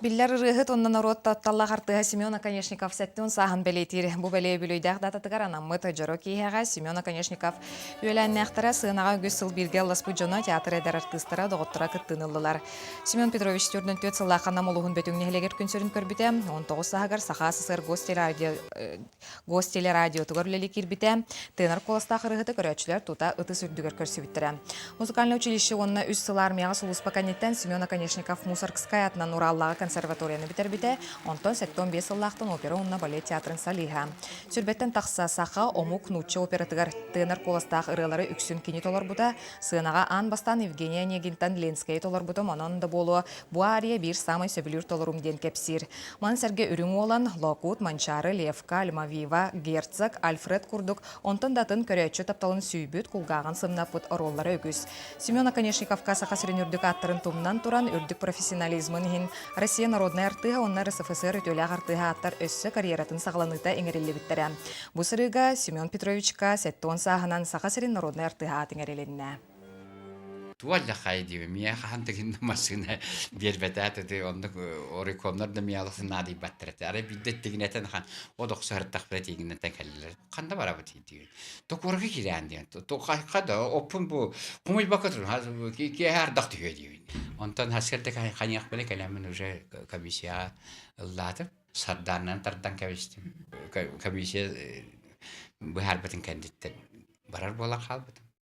Биллэр ырыаһыт уонна норуот тапталлаах артыыһа Семен Оконешников сэттиун сааһын бэлиэтиир. Бу бэлиэ үбүлүөйдээх дататыгар анаммыт дьоро киэһэҕэ Семен Оконешников үөлээннээхтэрэ сыанаҕа үгүс сыл бииргэ ылласпыт дьоно, театр эдэр артыыстара, доҕотторо кыттыыны ыллылар. Семен Петрович 44 сыллаах Нам улууһун Бөтүҥ нэһилиэгэр күн сирин көрбүтэ. 19 сааһыгар Саха СССР Гостелерадио Гостелерадиотугар үлэлии киирбитэ. Тенор куоластаах ырыаһыты көрөөччүлэр тута ытыс үрдүгэр көрсүбүттэрэ. Музыкальнай училище уонна үс сыл армияҕа сулууспа кэнниттэн Семен Оконешников Мусоргскай атынан Ураллааҕы консерваторияны бүтэрбитэ, онтон 75 сыллаахтан опера уонна балет театрын солиһа. Сүрбэттэн тахса саха, омук, нуучча оператыгар тенор куоластаах ырыалары үксүн кини толорбута. Сыанаҕа аан бастаан Евгения Онегинтан Ленскэйи толорбутум, онон да буолуо, бу ария биир саамай сөбүлүүр толорум диэн кэпсиир. Маны сэргэ Үрүҥ Уолан, Лоокуут, Манчаары, Левка, Альмавива, Герцог, Альфред курдук онтон да атын көрөөччү тапталын сүүйбүт, кулгааҕын сымнаппыт оруоллара үгүс. Семен Оконешниковка Саха сирин үрдүк ааттарын тумнан туран, үрдүк профессионализмын иһин Россия народнай артыыһа уонна РСФСР үтүөлээх артыыһа ааттар өссө карьератын саҕаланыыта иҥэриллибиттэрэ. Бу сырыыга Семен Петровичка 70 сааһынан Саха сирин народнай артыыһа аат иҥэрилиннэ. Туоллахай диибин миэхэ хаһан да гинна массыына биэрбэтэ ити оннук оройкомнор да миэхэ наадыйбаттар этэ арай биирдэ тигинэтэн ахан от охсуһартахпына тигинэтэн кэллилэр ханна барабыт диибин токуорга киирээн диэн хайха да оппун бу хомуйбакка турун киэһэ ардах түһүө диибин онтон сарсыарда хайыахпына кэлэммин уже комиссияҕа ыллаатым сардааннан тардан кэбистим комиссия быһаарбытын кэнниттэн барар буолан хаалбытым.